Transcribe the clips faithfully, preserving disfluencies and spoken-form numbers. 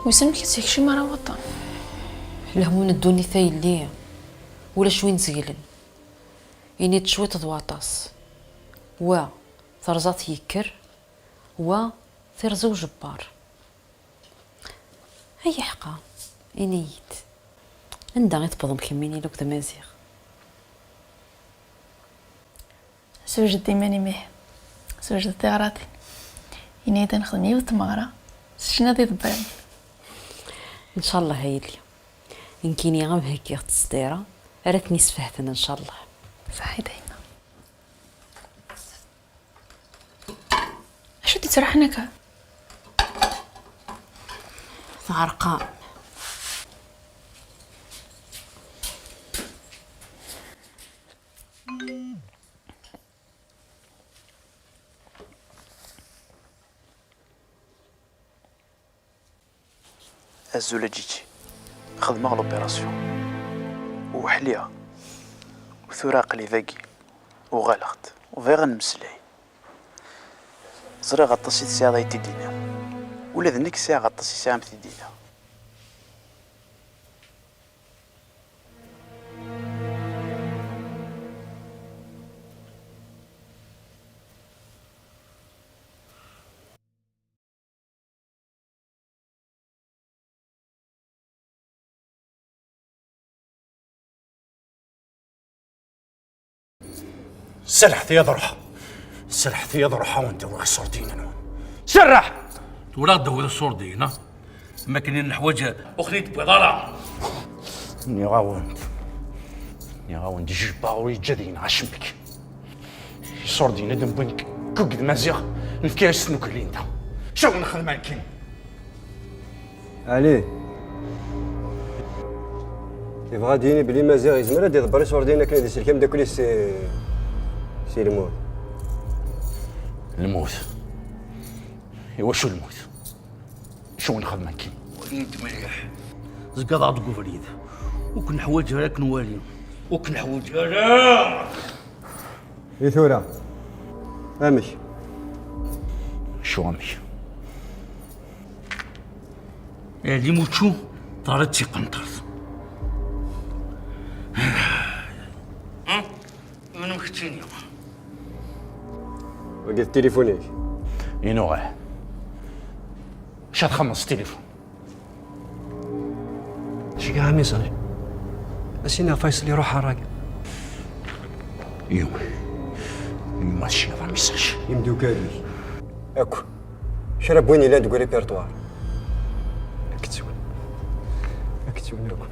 Wissen amek i tt-yekcim ara waṭṭan. Lehmum n ddunit a yelli, ulac win zeglen. Ini-d cwiṭ d waṭas. Wa terẓa-t yekker, wa tirẓi ujebbar. Ay iḥqa, ini-yi-d, anda i tewwḍem kemmini akked Maziɣ? Sewjed iman-im ihi. Sewjed tiɣratin. Ini-yi-d ad nexdem yiwet tmeɣra s ccna d iḍebbalen. Ncallah a yelli. Nekkini am heggiɣ ttesdira ara ten-isfehden ncallah. Saḥit a yemma. Acu d-ittruḥen akka? Tɛerqem. Azul a Ǧiǧi. Xedmeɣ l'opération. Weḥliɣ. U tura aql-i dagi. Uɣaleɣ-d. U bɣiɣ ad nemmeslay. Ẓriɣ aṭas i tesɛiḍ ay t-id-tiniḍ. Ula d nekk sɛiɣ aṭas i sɛiɣ am t-id-iniɣ. Serrḥet-iyi ad ruḥeɣ. Serrḥet-iyi ad ruḥeɣ ad awen-d-awiɣ iṣurdiyen-nwen. Serreḥ! Tura ad d-tawiḍ iṣurdiyen, ha? Ma akken i neḥwaǧ, ur ken-id-tewwiḍ ara. Nniɣ-awen-d. Nniɣ-awen-d, jebbaɣ ur yeǧǧa ad yenɣ acemmek. Iṣurdiyen ad d-wwin deg Maziɣ, nefka-as-ten akk i Linda. Acu nexdem akken? Ali, yebɣa ad d-yini belli Maziɣ yezmer ad d-iḍebber iṣurdiyen akken ad isellek ameddakel-is si, si lmut. Lmut? Iwacu lmut? Acu nexdem akken? Wali-d mliḥ. Zeggaḍ-aɣ deg ubrid. Ur k-neḥwaǧ ara ad k-nwali. Ur k-neḥwaǧ ara! I tura? Amek? Acu amek? Ɛli Mučču, terriḍ-tt i tqenṭert. Hm? Yiwen am keččini. Wagi d tilifun-ik? Inu, ih. Acu txemmeḍ s tilifun? Ceggeɛ amisaj. As-iniɣ Faysel iruḥ ɣer rragel. Yumi. Yumi ad tceggeḍ amisaj. Imdukal-ik akk. Kra n win yellan deg répertoire. Ad k-ttun. Ad k-ttun akk.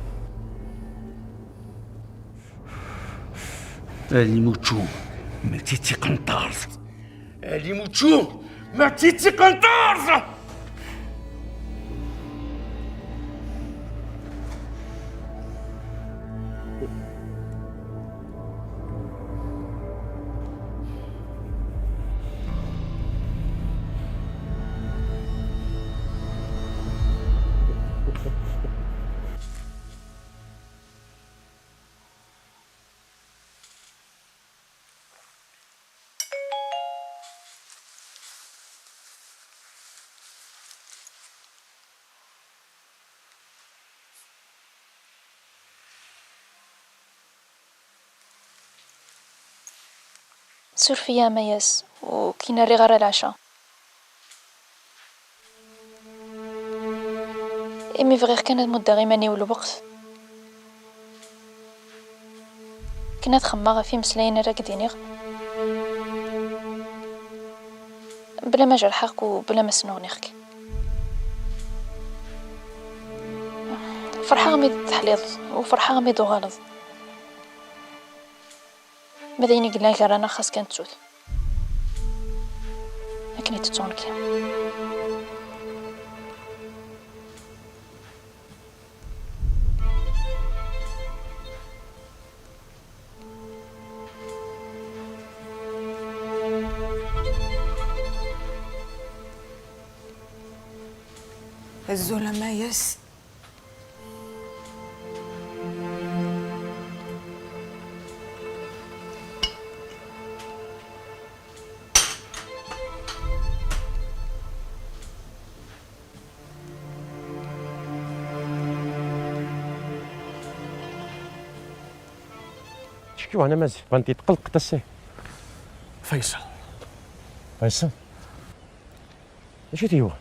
Ɛli Mučču, mačči d tiqenṭert. Ɛli Mučču, mačči d tiqenṭert! Suref-iyi a Mayas, ur k-in-rriɣ ara leɛca. Imi bɣiɣ kan ad muddeɣ iman-iw lweqt, akken ad xemmeɣ ɣef imeslayen ara k-d-iniɣ, bla ma jerḥeɣ-k u bla ma snuɣniɣ-k. Ferḥeɣ mi d-teḥliḍ u ferḥeɣ mi d-tuɣaleḍ. Ma d ayen i yellan gar-aneɣ, xas kan ttut. Akken i tettuɣ nekki. Azul a Mayas. Kiwa ana Mazi, bant yetqelq tasi. Faisal. Faisal? Acu t-yuɣ?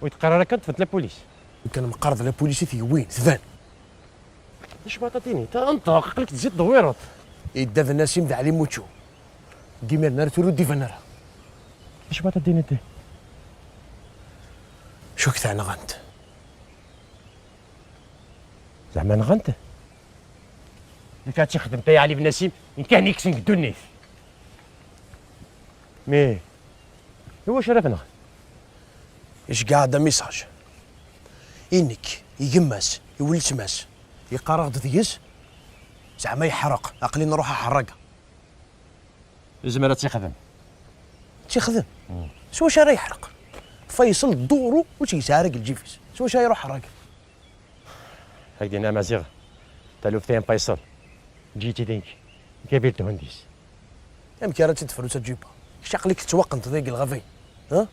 Ur yeqqar ara kan tfent la police. Kan meqqar d la police i t-yewwin, tban. Acu ma tadini? Ta nṭeq, aql-ik tziḍ d wireḍ. Yedda d Nasim d Ali Muccu. Dimiren ar tura ur d-iban ara. Acu ma tadini ti? Cukteɣ nɣant. Zeɛma nɣant? Nekk ad tt-ixdem taya Ali Benasim, nekk ad ken-kksen deg ddunit. Mais, iwacu ara t-nɣen? Iceggeɛ-d amisaj. I nekk, i gma-s, i weltma-s. Yeqqar-aɣ-d deg-s, zeɛma yeḥreq, aql-i nruḥ aḥerrag. Yezmer ad tt-ixdem. Tt-ixdem? S wacu ara yeḥreq? Faysel dduru ur tt-yesɛi ara deg lǧib-is. S wacu ara iruḥ aḥerrag? Ak d-yenna Maziɣ, taluft-a n Faysel, ǧǧet-tt i nekk, kabir thundis. Amek ara tt-id-tefru d taǧuba? Kečč aql-ik tettwaqenṭeḍ deg lɣaba-yi, ha?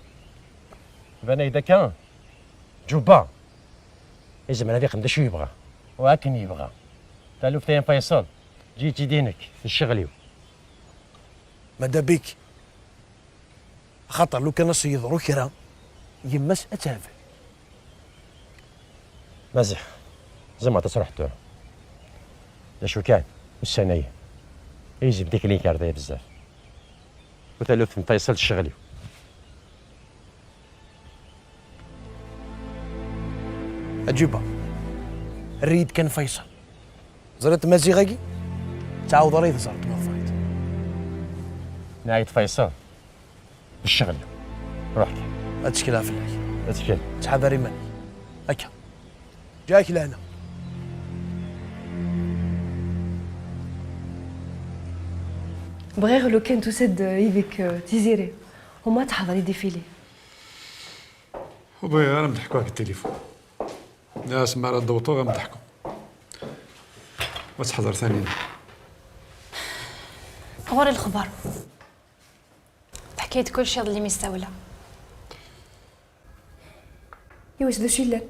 Tban-ak-d akka? Ǧuba! Izmer ad ixdem d acu yebɣa, u akken yebɣa. Taluft-a n Faysel, ǧǧet-tt i nekk, d ccɣel-iw. Madabik, axaṭer lukan ad s-yeḍru kra, yemma-s ad tehbel. Maziɣ, tzemreḍ ad truḥeḍ tura. D acu kan, ussan-ayi, izem tikli n karḍa bezzaf. U taluft n Faysel d ccɣel-iw. Aǧuba, err-iyi-d kan Faysel. Ẓriḍ Maziɣ-agi? Ttɛawed ara yi-teẓreḍ ma tebɣiḍ. Nɛid Faysel. D ccɣel. Ruḥ kan. Ad ttekleɣ fell-ak. Ad tkel. Ttḥadar iman-ik. Akka. Ǧǧak lehna. Bɣiɣ lukan tusa-d yid-k, euh, Tiziri. Uma teḥḍer i défilé. Ur bɣiɣ ara m-d-ḥkuɣ deg tilifun. Asmi ara d-wwḍeɣ ad m-d-ḥkuɣ. Wa teḥḍer Taninna. Ɣur-i lexbar. Teḥka-yi-d kullec iḍelli mi s-tawla. Iwacu d acu yellan?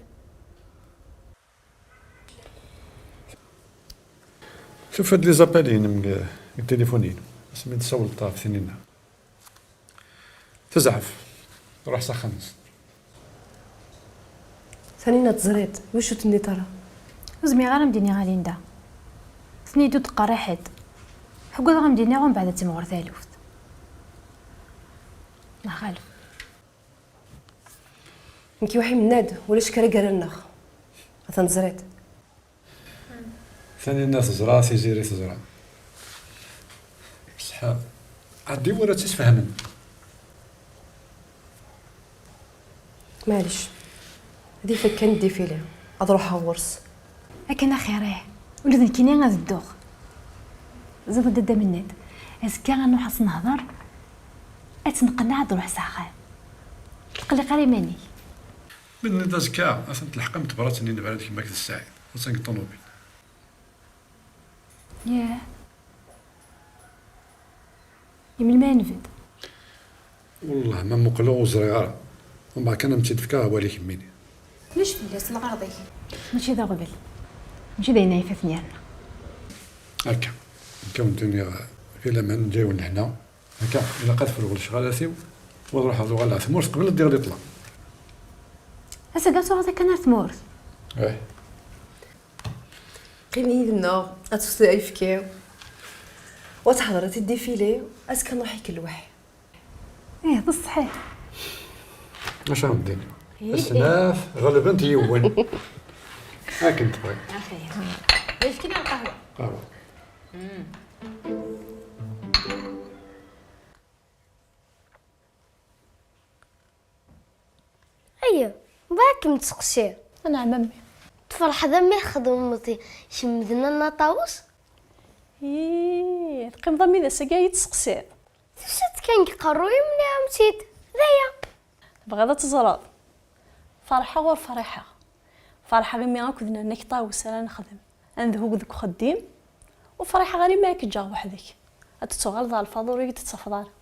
Tufa-d les appels-inem deg, deg tilifun-inu. Asmi d-tessawleḍ ɣef Taninna. Tezɛef. Ruḥ s axxam-is. Taninna teẓriḍ, iwacu ur tenniḍ ara? Ur zmireɣ ara ad m-d-iniɣ a Linda. Tenna-yi-d ur d-qqar i ḥedd. Ḥeggadeɣ ad m-d-iniɣ umbeɛd ad timɣur taluft. Neɣ xalef. Nekk waḥi menna-d, ulac kra gar-aneɣ. Atan teẓriḍ. Taninna teẓra, Tiziri teẓra. Bṣeḥ, ɛeddi wara ttisfehmen. Maɛlic, ad ifak kan ddifili, ad ruḥeɣ ɣur-s. Akken axir, ih. Ula d nekkini ad dduɣ. Ẓiḍ-d a Dda Mennad. Azekka ad nruḥ ad s-nehḍer, ad tt-neqneɛ ad truḥ s axxam. Ur tqelliq ara iman-ik. Mennad, azekka atan telḥeq-am tebrat-nni n Brad kemm akked Saɛid. Atan deg ṭunubil. Yah. I melmi ad nebded? Wellah ma muqleɣ ur ẓriɣ ara. Umbeɛd kan ad m-tt-id-fkeɣ awal-ik kemmini. Ulac fell-as, lɣerḍ-ik. Mačči d aɣbel. Mačči d ayen ay ifaten yerna. Akka. Akka wen-d-iniɣ, fi laman, ǧǧiɣ-wen lehna. Akka, ilaq ad fruɣ lecɣalat-iw, u ad ruḥeɣ ad uɣaleɣ ar tmurt qbel ad d-iɣli ṭṭlam. Ass-agi ad truḥeḍ kan ar tmurt? Ih. Qqim yid-neɣ, ad tefteḍ ayefki, u ad tḥeḍreḍ i ddifili, azekka nruḥ-ik lwaḥi. Ih, d ṣṣeḥ. Acu ara m-d-iniɣ? Ih, ih. Snat ɣelbent yiwen. Akken tebɣiḍ. Axi. Ayefki neɣ lqahwa? Qahwa. Mm. Aya, bɣiɣ ad kem-tseqsiɣ. Anɛam a mmi. Tferḥeḍ a mmi txedmeḍ kemm d Nanna Ṭawes? Ih, teqqimeḍ armi d ass-agi ad iyi-d-tseqsiḍ? Tusa-d kan deg uqerruy-im, nniɣ-am-tt-id. D aya. Tebɣiḍ ad teẓreḍ? Ferḥeɣ ur friḥeɣ. Ferḥeɣ imi akked Nanna-k Ṭawes ara nexdem, ad nedhug deg uxeddim, ur friḥeɣ ara imi ara k-ǧǧeɣ weḥd-k. Ad d-tuɣaleḍ ɣer lfaḍ ur iyi-d-tettafeḍ ara.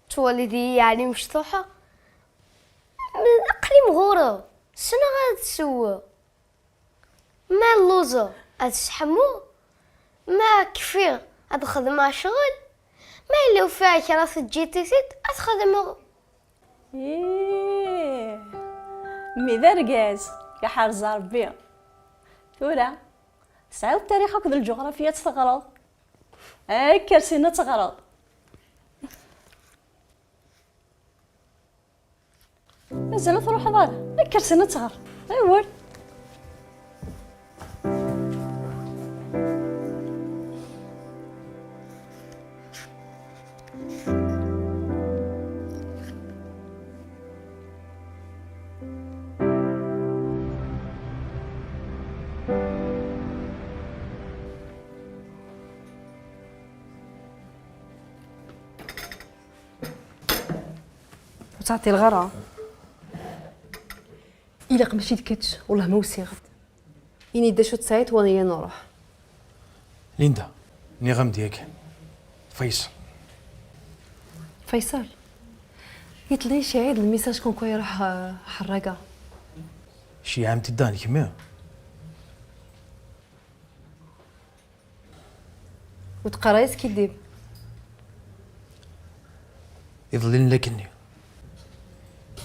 Twaliḍ-iyi yeɛni mecṭuḥeɣ? Aql-i mɣureɣ, ssneɣ ad ssewweɣ. Ma lluẓeɣ, ad sḥemmuɣ. Ma kfiɣ, ad xedmeɣ ccɣel. Ma yella ufiɣ kra teǧǧiḍ-it-id, ad t-xedmeɣ. Ih, mmi d argaz, iḥrez Ṛebbi. Tura, tesɛiḍ tarix akked lǧuɣrafiya ad teɣreḍ? Kker syin ad teɣreḍ. Mazal ur truḥeḍ ara? Kker syin ad teɣreḍ. Ɣiwel. Ur ttɛeṭṭileɣ ara. Ilaq mačči d kečč, wellah ma usiɣ-d. Ini-d d acu tesɛiḍ, wa-, ya nruḥ. Linda, nniɣ-am-d yakan. Faysal. Faysal? Iḍelli iceyyeɛ-d lmisaj comme quoi iruḥ, euh, ḥerraga. Ceyyeɛ-am-t-id daɣen kemmi? Ur teqqar ara yeskiddib. Iḍelli n lakkenni,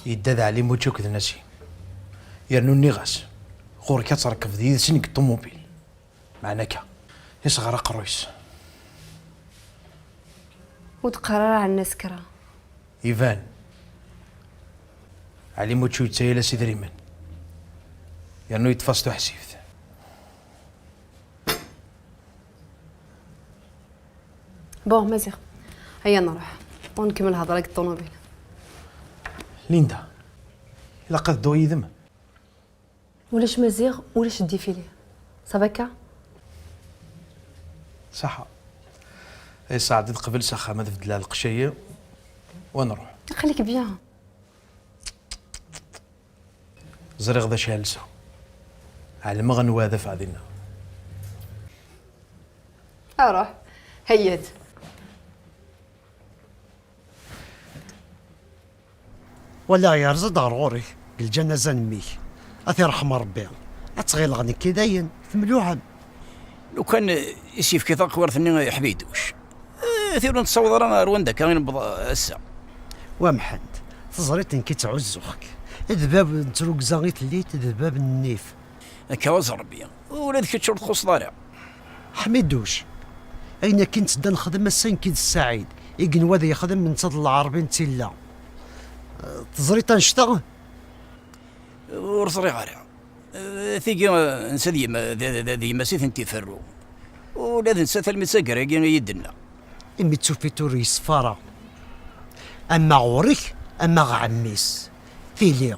yedda d Ɛli Mucci akked Nasim. Yernu nniɣ-as, ɣur-k ad trekbeḍ yid-sen deg ṭumubil. Meɛna akka, isɣer aqerruy-is. Ur teqqar ara ɛennas kra. Iban. Ɛli Mucci yettayal-as idrimen. Yernu yeṭṭef-as tuḥsift. Bon, Maziɣ. Aya nruḥ. Ur nkemmel hḍra deg ṭṭumubil. Linda, ilaq ad dduɣ yid-m. Ulac Maziɣ, ulac ddifili. Ça va akka? Ṣaḥa. Ay Saɛdi, qbel s axxam ad beddleɣ lqecc-agi, wa nruḥ. Aql-ik bien. Ẓriɣ d acu ara lseɣ. Ɛelmeɣ anwa ad afeɣ dinna. Aruḥ, heyya-d. Walaɣ yerza-d ɣer ɣur-k deg lǧanaza n mmi-k. Ad t-irḥem Rebbi. Ad tɣileɣ nekki dayen temluɛam. Lukan, eh, i s-yefka taqwirt-nni i Ḥmiduc, eh, tura ur nessaweḍ ara ar wanda akka i newweḍ, eh, ass-a. Wa Mḥend, teẓriḍ nekki ttɛuzzuɣ-k. D bab n trugza i telliḍ, d bab n nnif. Akka ɣas Rebbi, ula d kečč ur txuṣṣeḍ ara. Ḥmiduc, ayen akken ttedda nexdem ass-a nekki d Saɛid, i yenwa ad yexdem netta d Lɛerbi n Tilla. Eh, teẓriḍ annect-a? Ur ẓriɣ ara. Eh, tigi, eh, netta d yemma, d, d, d yemma-s i tent-iferru. Ula d nettat almi d taggara-agi i yi-d-tenna. Imi tt-tufiḍ ur yeṣfi ara. Ama ɣur-k, ama ɣer ɛemmi-s. Tili,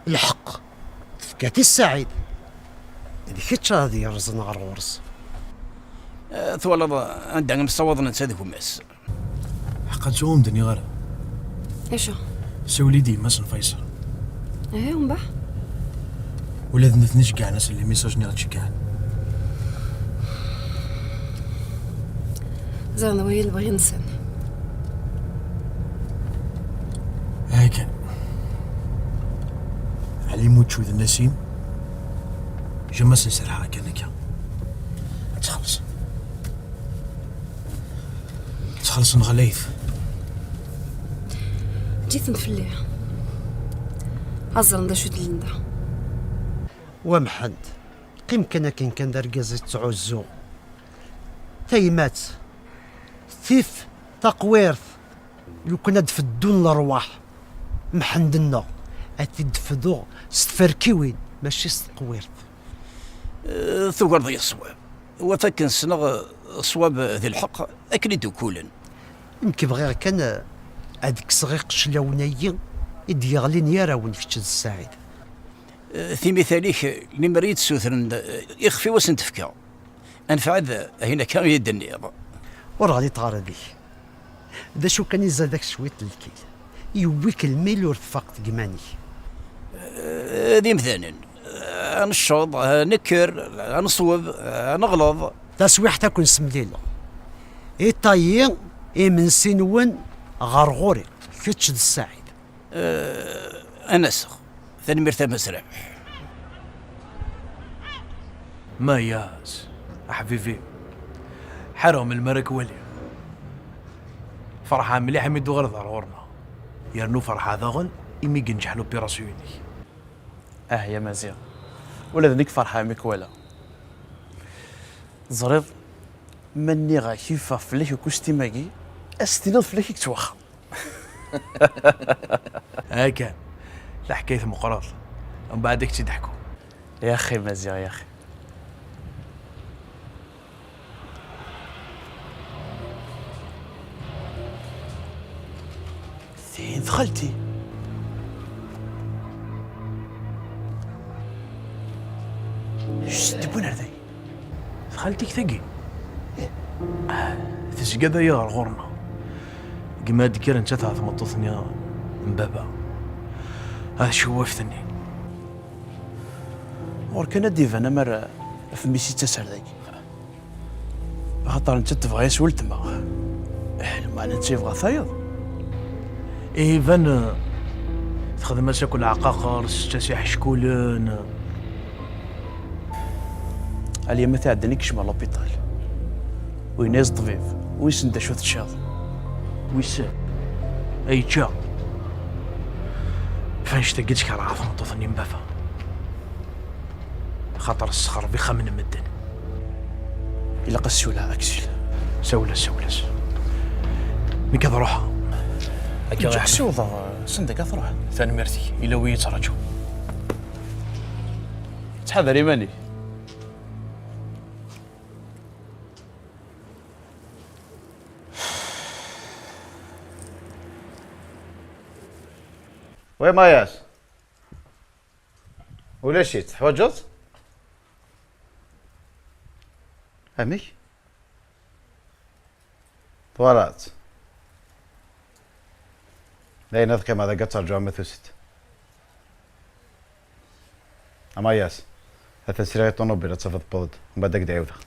lḥeqq, tefka-t i Saɛid. D kečč ad yerẓen ɣer ɣur-s. Eh, twalaḍ anda i messawaḍen netta d gma-s. Ḥeqqa ttuɣ ur m-d-nniɣ ara. Acu? Sawel-iyi-d yemma-s n Faysal. Eh, umbeɛd? Ula d nutni ceggɛen-asen les messages-nni i ɣ-d-ceggɛen. Ẓriɣ d wagi i lebɣi-nsen. Akken. Ɛli Mucci d Nasim, jamais ad sen-serḥeɣ akken akka. Ad txellṣem. Ad txellṣem ɣlayet. Ǧǧet-tent fell-i. Ad ẓren d acu d Linda. Wa Mḥend, qqim kan akken kan d argaz i tettɛuzzuɣ. Tayemmat, tif taqwirt, lukan ad d-feddun lerwaḥ Mḥend-nneɣ, ad t-id-fduɣ s tferkiwin, mačči s teqwirt. Eh, tugareḍ-iyi ṣṣwab. Waf akken ssneɣ, eh, ṣṣwab d lḥeqq akken i d-ukulen. Nekk bɣiɣ kan, eh, ad kkseɣ iqeclawen-agi i d-yeɣlin gar-awen kečč d Saɛid. Eh, timital-ik, limer i yi-d-ssutren, eh, ixef-iw ad sen-t-fkeɣ. Anfeɛ-d ayen akka i yi-d-tenniḍ. Ur ɣliṭeɣ ara deg-k. D acu kan, izad-ak cwiṭ n lkil. Yewwi-k lmil ur tfaqeḍ deg iman-ik. Eh, d imdanen. Eh, ad necceḍ, ad nekker, ad neṣweb, ad neɣleḍ. Taswiḥt ad ken-semlileɣ. Iṭayyi imensi-nwen ɣer ɣur-i, kečč d Saɛid. Eh, ad n-aseɣ. Tanemmirt a Mass Rabeḥ. Mayas, a ḥbibi. Ḥareɣ melmi ara k-waliɣ. Ferḥeɣ mliḥ imi d-tuɣaleḍ ɣer ɣur-neɣ. Yernu ferḥeɣ daɣen imi yenǧeḥ l'opération-inek. Ah ya Maziɣ, ula d nekk ferḥeɣ imi k-walaɣ. Teẓriḍ, ma nniɣ-ak yeffeɣ fell-ak ukustim-agi, ad s-tiniḍ fell-ak i yettwaxxer. Akan, taḥkayt meqqret, mbeɛd ad k-tt-id-ḥkuɣ. Yaxi Maziɣ, yaxi. Tin d xalti. Jess, d win ar dayi. D xalti-k tagi? Ah, tezga d aya ɣer ɣur-neɣ. Gma d-kker nettat ɣer tmeṭṭut-nni n baba. Ah, tcewwift-nni. Ɣur kan ad d-iban amar ɣef mmi-s yettas ar dagi. Axaṭer nettat tebɣa-yas weltma. Eh, lmeɛna netta yebɣa tayeḍ. Ihi iban, eh, texdem-as akk leɛqaqer, tessečč-as iḥeckulen. Alyama tɛeddan i yekcem ɣer l'hôpital. Winna-yas ṭṭbib, wissen d acu teččiḍ. Wissen. Ay čča. F annect-agi tt-kerheɣ tmeṭṭut-nni n baba. Xaṭer tessexreb ixxamen n medden. Ilaq ad siwleɣ Aksil. Sawel-as, sawel-as. Nekk ad ruḥeɣ. Akka ad siwḍeɣ, send akka ad truḥeḍ. Tanemmirt-ik. Yella wi yettraǧu. Ttḥadar iman-ik. Wi Mayas? Ulac-itt. Teḥwaǧeḍ? Amek? Twalaḍ-tt? Dayen ad qqimeɣ dagi ad tt-rǧuɣ ma tusa-d. A Mayas, atan sriɣ i ṭunubil ad tafeḍ tewweḍ-d, mbeɛd ad k-d-ɛiwdeɣ.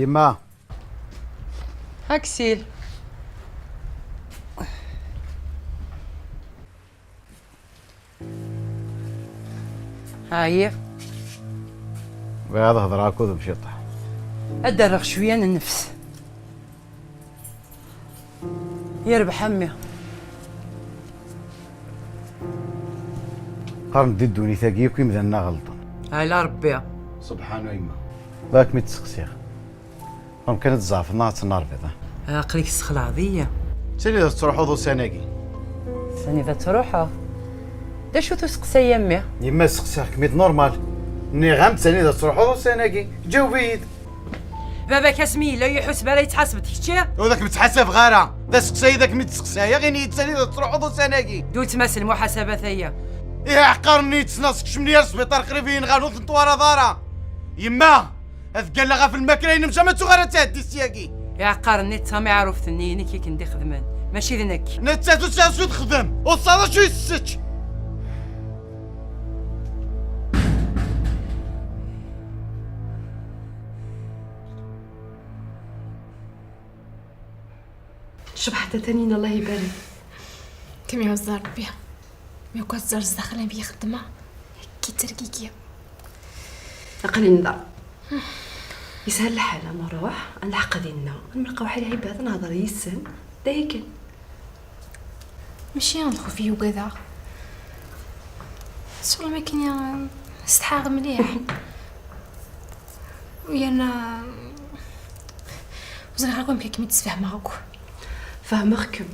Yemma. Aksil. Ɛyiɣ. Bɣiɣ ad hedreɣ akked-m ciṭuḥ. Ad d-rreɣ cwiya n nnefs. Yerbeḥ a mmi. Qqaren-d di ddunit-agi yakk imdanen-a ɣelṭen. Ala Rebbi. Subḥanu a yemma. Bɣiɣ ad kem-id-sseqsiɣ. Ɣur-m kan ad tzeɛfeḍ neɣ ad tennerbiḍ, ah? Aql-ik tessexlaɛeḍ-iyi. Sani d ad tettruḥuḍ ussan-agi? Sani d ad ttruḥeɣ? D acu-t useqsay a mmi? Yemma, sseqsiɣ-kem-id normal. Nniɣ-am-d sani d ad tettruḥuḍ ussan-agi. Ǧaweb-iyi-d. Baba-k asmi yella ur iḥuseb ara yettḥaseb-d kečči? Ur d ak-mttḥasabeɣ ara. D aseqsay i d ak-mi d-sseqsayeɣ, ini-yi-d sani d ad tettruḥuḍ ussan-agi. D weltma-s lmuḥasabat aya. Ihi aɛeqqar-nni yettnaẓ kecmen-iyi ar sbiṭar qrib i yi-nɣan ur ten-twalaḍ ara. Yemma, ad ggalleɣ ɣef lmakla-inem, jamais ad tuɣal ad tɛeddi syagi. Iɛeqqaren-nni d tamiɛruft-nni inek i ken-d-ixedmen, mačči d nekk. Nettat ur tesɛi acu texdem, ur tesɛi acu yessečč. Cebḥet a Tanina, Allah ibarek. Kem iɛuzz Rebbi. Mi akk ad tzerz daxel am i xeddmeɣ, ki tergigi. Aql-i nḍer. Yeshel lḥal, ad nruḥ, ad nleḥq dinna, ad nmelqaw ḥal lɛibad, ad nehder yid-sen, d aya kan. Mačči d lxuf i ugadeɣ. Ssura-m akken i, setḥaɣ mliḥ. U yerna, ur ẓriɣ akk amek ad kem-id-sfehmeɣ akk. Fehmeɣ-kem.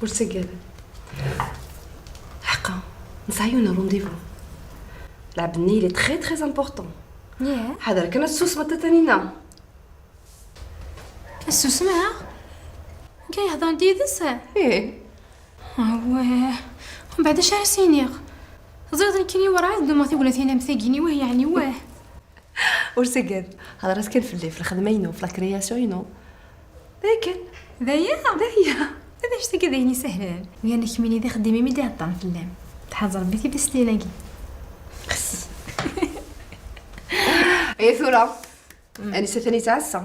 Ur ttagad. Ḥqa, nesɛa yiwen n rendez-vous. Lɛebd-nni, il est très, très important. Yah? Ḥader kan ad tessusmeḍ a Tanina. Ad susmeɣ? Akka i heddren-d yid-s? Ih. Awah. Mbeɛd acu ara s-iniɣ? Teẓriḍ nekkini werɛad ddumeɣ tignatin am tagini, wah, yeɛni wah. Ur ttagad. Hedṛet kan fell-i, f lxedma-inu, f la création-inu. D aya? D aya. D aya. D acu tagi d ayen isehlen. Yerna kemmini d ixeddim-im i d-iheddren fell-am. Tḥaẓ Rebbi tidistin-agi. Xs. Ihi tura, Anisa atan yettɛassa.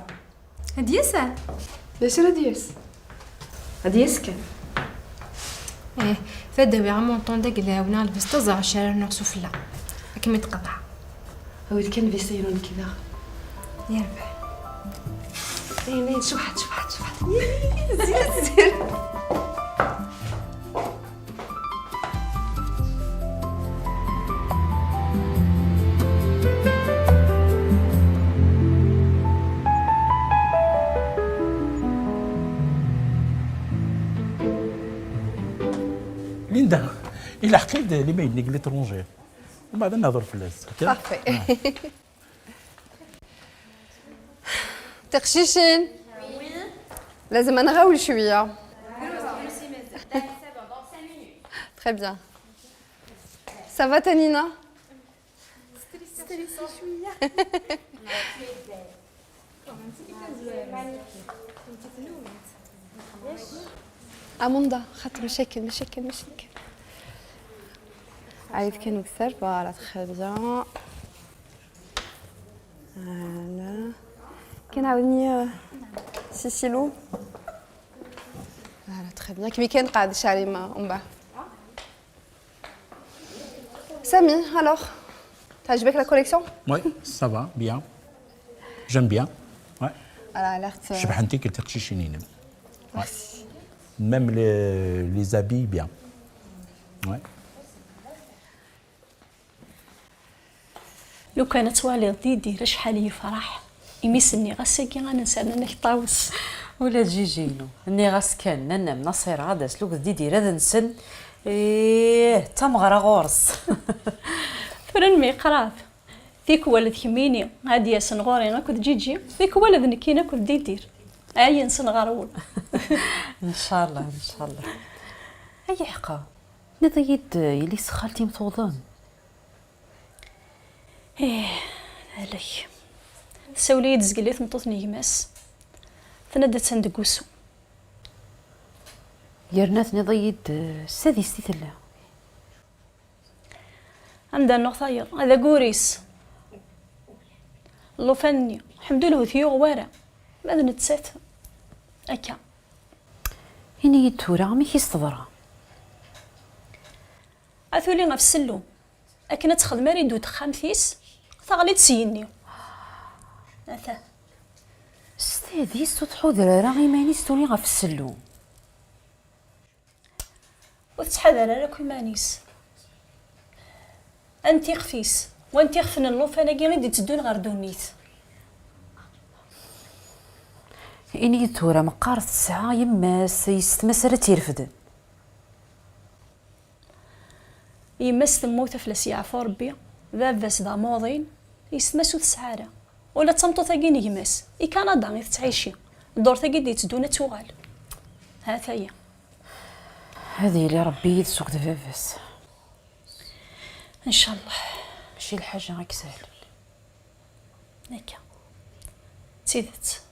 Ad d-yas? D acu ara d-yas? Ad d-yas kan. Eh, fad awiɣ amonton d aglaw neɣ lbesta ẓer acu ara rnuɣ sufella. Ad kem-id-qeḍɛeɣ. Awi-d kan lbesta-inu nekk daɣ. Yerbeḥ. Ayen, ayen, cebḥet, cebḥet, cebḥet. Yii, zir, zir. Linda, ilḥeq-iyi-d limayen-nni deg l'étranger. Umbeɛd ad nehḍer fell-as, ok? Parfait. Ah. Tiqcicin. Lazem ad nɣawel cwiya. Très bien. Ça va, Tanina? Amunda, xaṭer مشاكل، مشاكل، مشاكل. عاود كان مكسر، voilà, très bien. Voilà. كان عاودني، آه، سيسيلو. Voilà, très bien. كيما كان قاعد شعري ما أم باه. Samy, alors, تعجبك la collection? Oui, ça va, bien. J'aime bien. Ouais. Voilà, l'air, euh, cebḥent-ik teqcicin-inem. Ouais. Merci. Même les, les habits, bien. Ouais. Lukan ad twaliḍ Didir acḥal yefreḥ imi s-nniɣ ass-agi ad nenser nnek Ṭawes. Ula d Jiji-inu, nniɣ-as kan, nanna-m Naṣira ad d-tas akked Didir ad nsen. Ih, d tameɣra ɣur-s. Tura nemyeqrab. Tikwal d kemmini ad d-yasen ɣur-i akked Jiji, tikwal d nekkini akked Didir. Ay nsen ɣer wul. Ncallah, ncallah. Ay ḥqa, nniḍ-iyi-d yelli-s xalti-m tuḍen. Ih, alek. Tessawel-iyi-d zgelli tmeṭṭut n gma-s. Tenna-d attan deg wusu. Yerna tenniḍ-iyi-d s tadist i tella. Anda nnuɣ tayeḍ, ad agur-is. Llufan-nni, ḥemdullah ur t-yuɣ wara. Ma d nettat, akka. Ini-yi-d tura, amek i s-teḍra? A tuli ɣef ssellum. Akken ad texdem ariddu n texxamt-is, teɣli-d s yigenni. Ata. S tadist ur tḥuder ara iman-is tuli ɣef ssellum. Ur tettḥadar ara akk iman-is. Anti ixef-is, wanti ixef n llufan-agi i d-itteddun ɣer ddunit? Ini-yi-d tura, meqqar tesɛa yemma-s, yessetma-s ara tt-irefden. Yemma-s temmut, ad fell-as yeɛfu Rebbi, baba-s d amuḍin, yessetma-s ur tesɛi ara. Ula d tameṭṭut-agi n gma-s, i Kanada i tettɛici. Ddurt-agi d-itteddun ad tuɣal. Ha-t-aya. Ad yili Rebbi yid-s akked baba-s. Ncallah. Mačči lḥaǧa i isehlen. Akka. D tidet.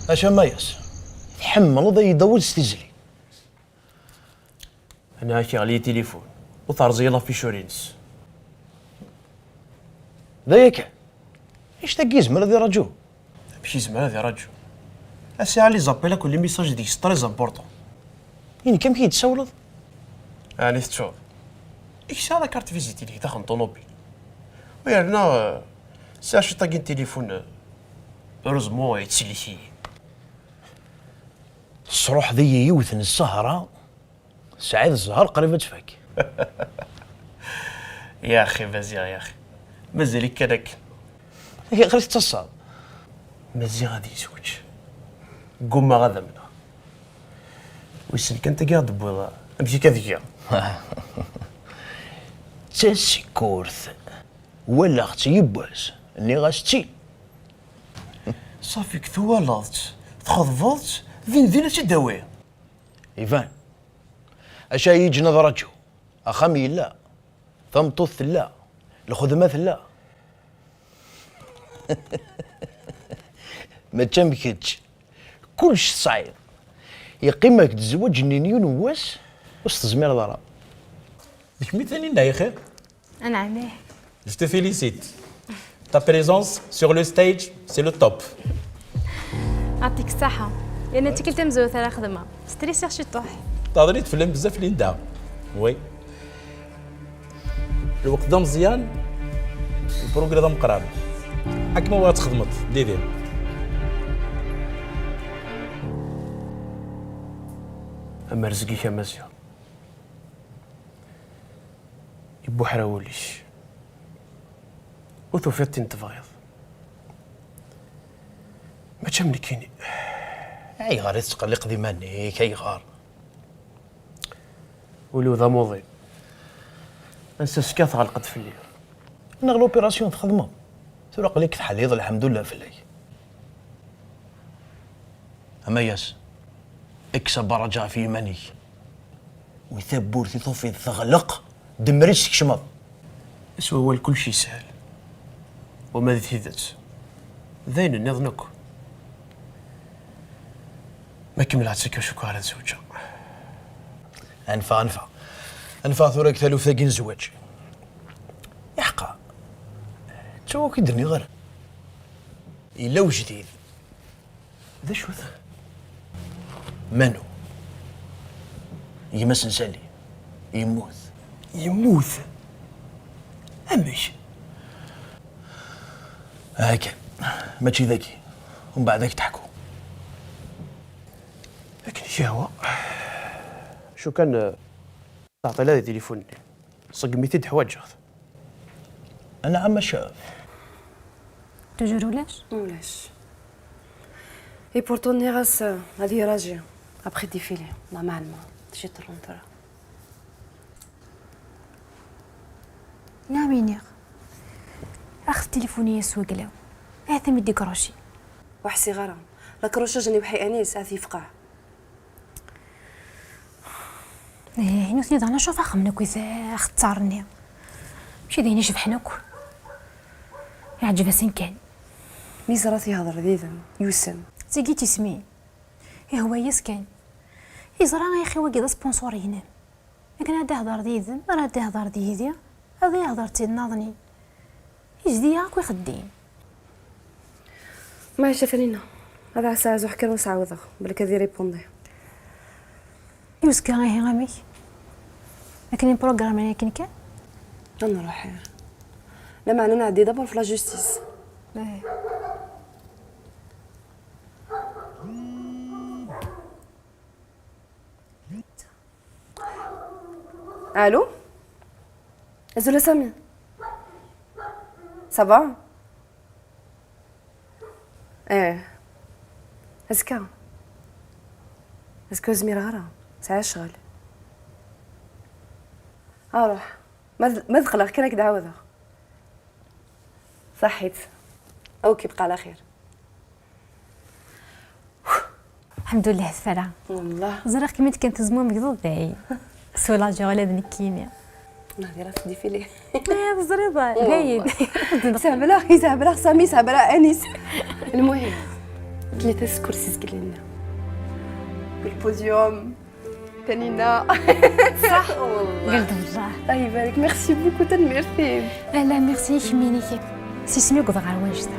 Acu a Mayas, tḥemmleḍ ad yi-d-tawiḍ s tizli? Anɛa k-iɣli tilifun, ur terẓi la fichuri-ines. D aya kan. Annect-agi yezmer ad iraǧu? Amek yezmer ad iraǧu? A Sidi, les appels akk, les messages deg-s très important. I nekk amek i yi-d-tsawleḍ? Ɛni tettuḍ? I k-sɛiɣ la carte visite-inek daxel n ṭunubil. U yerna, eh, sɛiɣ ciṭ-agi n tilifun, eh, heureusement, yettsellik-iyi. Tesruḥeḍ-iyi yiwet n ssehra. Sɛiɣ zzher qrib ad tfak. Ya axi Maziɣ, ya axi. Mazal-ik kan akken. Ayɣer i tettaḍsaḍ? Maziɣ ad yezweǧ. Ggummaɣ ad amneɣ. Wissen kan tagi i ɣ-d-tewwiḍ, amek akka tgiḍ? D tasekkurt. Walaɣ-tt yiwwas, nniɣ-as-tt-id. Ṣafi, twalaḍ-tt, txeḍbeḍ-tt, din din ad tt-id-tawi. Iban. Acu ay yi-ǧǧen ad raǧuɣ? Axxam yella, tameṭṭut tella, lxedma tella. Mačči am kečč, kullec tesɛiḍ. Yeqqim-ak-d zzwaǧ-nni n yiwen n wass, ur s-tezmireḍ ara. D kemm i d Taninna, axir? Anɛam, ih. Je te félicite. Ta présence sur le stage, c'est le top. Yeɛṭik ṣṣeḥḥa. Yerna d tikkelt tamezwarut ara xedmeɣ. Stressiɣ ciṭuḥ. Tehḍer-d fell-am bezzaf, Linda. Oui. Lweqt d ameẓyan, lprugra d ameqqran. Akken ma bɣiɣ ad txedmeḍ, didi. Amerzeg-ik a Maziɣ. Ibuḥra wul-ik. Ur tufiḍ tin tebɣiḍ. Mačči am nekkini. Ayɣer i tettqelliqeḍ iman-ik? Ayɣer? Ul-iw d amuḍin. Ansa ska tɣelqeḍ fell-i. Neɣ l'opération txedmeḍ. Tura aql-ik teḥliḍ, lḥemdullah fell-ak. Amayas, kkes abaraj ɣef yiman-ik. Wi tawwurt i tufiḍ teɣleq, demmer-itt tkecmeḍ. S wawal kullec yeshel. Wama d tidet, d ayen nniḍen akk. Ma kemmleɣ-tt akka, cukkeɣ ara zewǧeɣ. Anfa, anfa. Anfa tura deg taluft-agi n zzwaǧ. Iḥqa. Ttuɣ ur k-id-nniɣ ara. Yella ujdid. D acu-t? Manu? Gma-s n Sali. Yemmut. Yemmut? Amek? Aha kan. Mačči dagi. Umbeɛd ad k-d-ḥku. Akken i k-yehwa. Acu kan, eh, Teɛṭil ad i tilifun-nni. Ṣeggem-it-id, ḥwaǧeɣ-t. Anɛam, maca. Toujours ulac? Ulac. Et pourtant nniɣ-as, euh, ad iraji. Après défilé, lameɛna, ciṭ tura. Nɛam, iniɣ. Ax tilifuni-as waglaw. Ahat am i d-ikruci. Ur ḥsiɣ ara. Lakrucaj n Iweḥḥi Anis, ad t-yefqeɛ. Ih, nutni daɣen acu f axemmen akk i t-, axeṭṭar-nni. Mačči d ayen icebḥen akk. Iɛǧeb-asen kan. Mi yeẓra ad yehder did-m, yusem. D tigi i d tismin. Ihwa-yas kan. Yeẓra axi wagi d asponsor-inem. Akken ad d-ihder did-m, ara d-ihder did-i, ad ihder d tinnaḍnin. Yezdi-yaɣ akk ixeddim. Maɛica Taninna, ad ɛasseɣ azuḥ kan ur s-ɛawdeɣ, belk ad iripundi. I uzekka ihi amek? Akken i mprogrammen akken kan? Ad nruḥ, ih. Lameɛna nɛeddi d'abord f la justice. Eh. Allô? Azul a Sami. Ça va? Eh. Azekka. Azekka ur zmireɣ ara. Sɛiɣ ccɣel. Aruḥ. Ma d-, ma d-qqleɣ kan ad k-d-ɛawdeɣ. Ṣaḥit. Ok, bqa ɛla xir. Lḥemdullah, tefra. Wallah. Ẓriɣ-kem-id kan tezmumgeḍ dayen. Swalaǧeɣ ula d nekkini. Nahdi ɣef défilé. Eh, teẓriḍ, dayen. Sehbleɣ, yesehbleɣ Sami, sehbleɣ Anis. Lmuhim. Tlata seg kursi zgelin. Deg lpudyum. Tanina. Ṣaḥ. Wallah. Qelb Allah. Allah ibarek. Merci beaucoup, tanemmirt-im. Ala, merci i kemmini. S isem-iw wwḍeɣ ɣer wannect-a.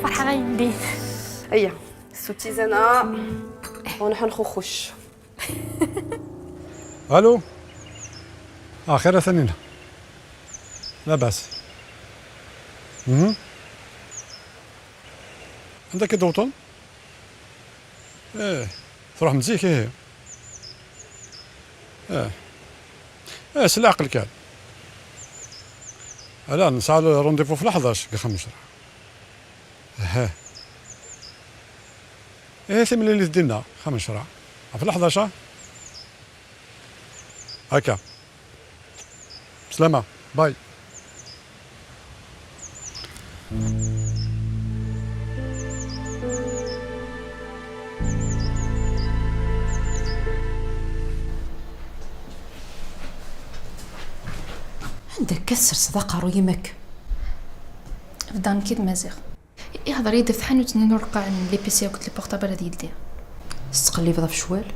Ferḥeɣ ayen din. Aya. Sutizana. Ur nḥenxuxuc. Allô. Axir a Tanina. Labas. Mhm. Anda akka d-tewwḍem? Eh, truḥem zik, ihi. Eh. Eh, s leɛqel kan. Ala, nesɛa rendez-vous f leḥdac deg xemsa. Aha. Eh, timlilit dinna, xemsa. Ɣef leḥdac, ah? Akka. Slama, bye. Anda akka tserseḍ aqerruy-im akka? Bdan nekk d Maziɣ. Ihḍer-iyi-d ɣef tḥanut-nni n ureqqeɛ n l'épicerie akked les portables ara d-yeldi. Tettqellibeḍ ɣef ccwal?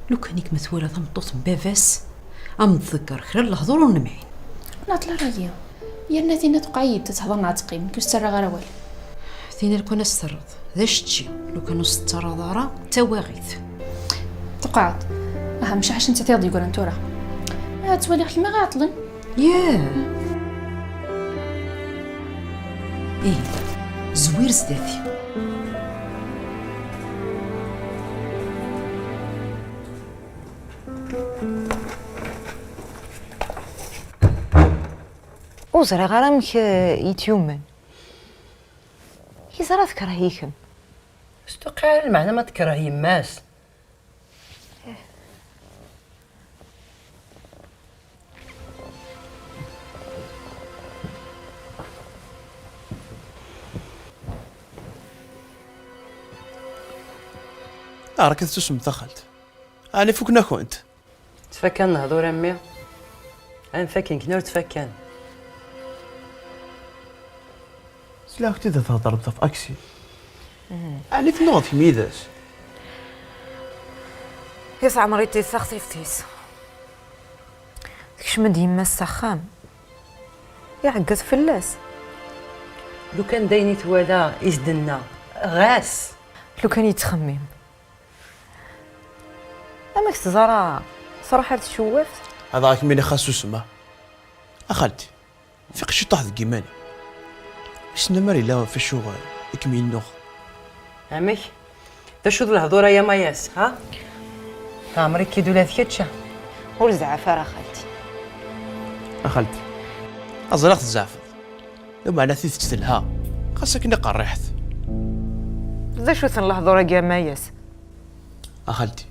Lukan i kem-twala tameṭṭut n baba-s, am tḍegger kra n lehdur ur nemɛin. Ur nɛeṭṭel ara agi. Yerna tinna tewqeɛ-iyi-d ad tehḍer neɣ ad teqqim, nekk ur s-ttarraɣ ara awal. Tinna lukan ad s-terreḍ, d acečči, lukan ur s-tettarraḍ ara, d tawaɣit. Tewqeɛ-d. Aha, mcaḥ acu n tiṭ yeggran tura. Ad twaliɣ kemm ara iɛeṭṭlen. Yah! Ihi, zwir zdat-i. Ur ẓriɣ ara amek, eh, i tt-yumen. Yeẓra tekreh-ikem. S tuqqiɛ ara lmeɛna ma tekreh yemma-s. Ɛerk ad tsusem taxalt. Ɛni fuken-akent? Ttfakkan lehdur a mmi. Am fakken kna ur ttfakkan. Sliɣ-ak-id theddreḍ ɣef Aksil. Ɛni tennuɣeḍ kemm yid-s? Yesɛemmer-itt-id taxtift-is. Tekcem-d yemma-s s axxam. Iɛeggeḍ fell-as. Lukan d ayen i twala i s-d-tenna, ɣas. Lukan yettxemmim. Amek teẓra truḥ ar tcewwaft? Ad aɣ-kem-iniɣ xas susem, a xalti. Fiq ciṭṭaḥ deg iman-im. Wissen ma yella ɣef acu i kem-yennuɣ. Amek? D acu d lehdur-a ya Mayas, ha? Teɛmer-ik-id ula d kečč? Ur zeɛɛef ara a xalti. A xalti, ẓriɣ tzeɛfeḍ. Lameɛna tidet telha, xas akken i qerriḥet. D acu-ten lehdur-agi a Mayas? A xalti,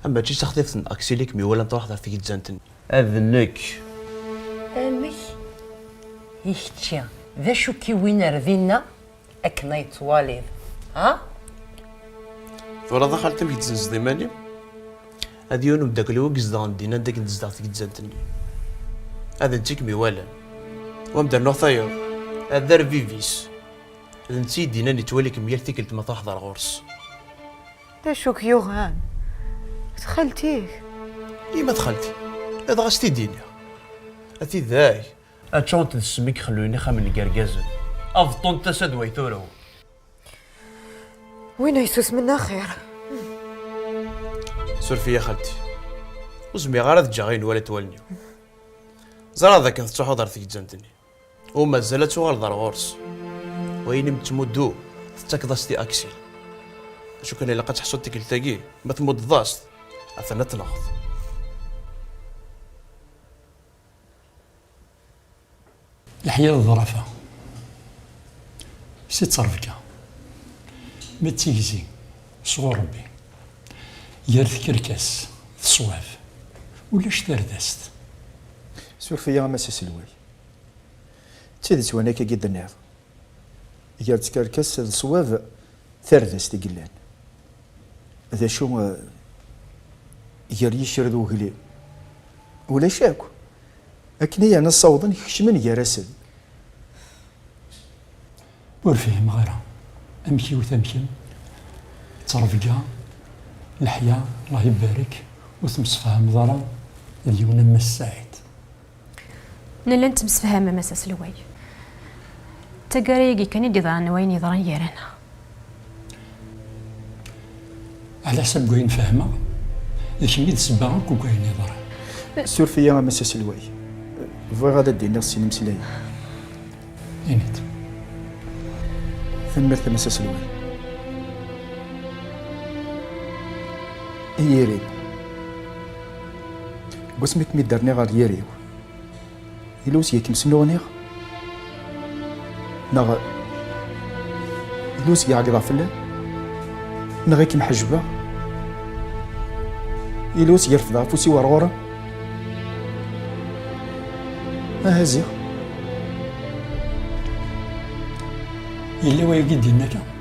am mačči s textift n Aksil i kem-iwalan truḥeḍ ɣer tgezzant-nni. Ad nekk. Amek? I kečči, d acu k-iwin ar dinna akken ay twaliḍ, ha? Twalaḍ a xalti amek tezzenzeḍ iman-im? Ad yiwen umeddakel-iw i izedɣen dinna anda akken tezdeɣ tgezzant-nni. Ad netta i kem-iwalan. Wa m-d-rnuɣ tayeḍ. Ad d arbib-is. D netta i d-yennan yettwali-kem yal tikkelt ma truḥeḍ ar ɣur-s. D acu k-yuɣen? D xalti-k. Ima d xalti, ad ɣas t-id-iniɣ. A tidak. Aččunt d ssem i ixellun ixxamen n yergazen. Abeṭṭu n tasa d way turew. Win ay susmen axir. Suref-iyi a xalti. Ur zmireɣ ara ad ǧǧeɣ ayen walant wallen-iw. Ẓriɣ dakken tettruḥuḍ ɣer tgezzant-nni. U mazal ad tuɣaleḍ ar ɣur-s. Wayen i m-tettmuddu, tettakeḍ-as-t i Aksil. Acu kan ilaq ad teḥṣuḍ tikkelt-agi, ma tmuddeḍ-as-t, atan ad t-tenɣeḍ. Leḥya d ḍḍrafa. Si ttrebga. Ma d tigzi, sɣur Rebbi. Gar tkerkas d ṣṣwab, ulac tardast. Suref-iyi a Mass aselway. D tidet wan akkagi d-tenniḍ. Gar tkerkas d ṣṣwab, tardast i yellan. D acu, eh, gar yiccer d uglim? Ulac akk. Akken i yerna ssawḍen kecmen gar-asen. Ur fhimeɣ ara. Amek iwet am kemm? Ttrebga, leḥya, Allah ibarek, ur temsefhameḍ ara d yiwen am Mass Saɛid. Nella nettemsefham a Mass Aselway. D taggara-agi kan i d-iḍran wayen yeḍran gar-aneɣ. Ɛla ḥsab n wayen fehmeɣ, d kemm i d ssebba akk n wayen yeḍran. Suref-iyi a Mass Aselway. Bɣiɣ ad d-iniɣ sin imeslayen. Ini-d. Tanemmirt a Mass Aselway. I yiri-m. Deg wasmi kem-id-rniɣ ɣer yiri-w, yella useg i kem-snuɣniɣ? Neɣ yella useg i ɛeggḍeɣ fell-am? Neɣ i kem-ḥejbeɣ? Yella useg i refdeɣ afus-iw ar ɣur-m? Aha ziɣ. Yella wayagi d-yenna akka?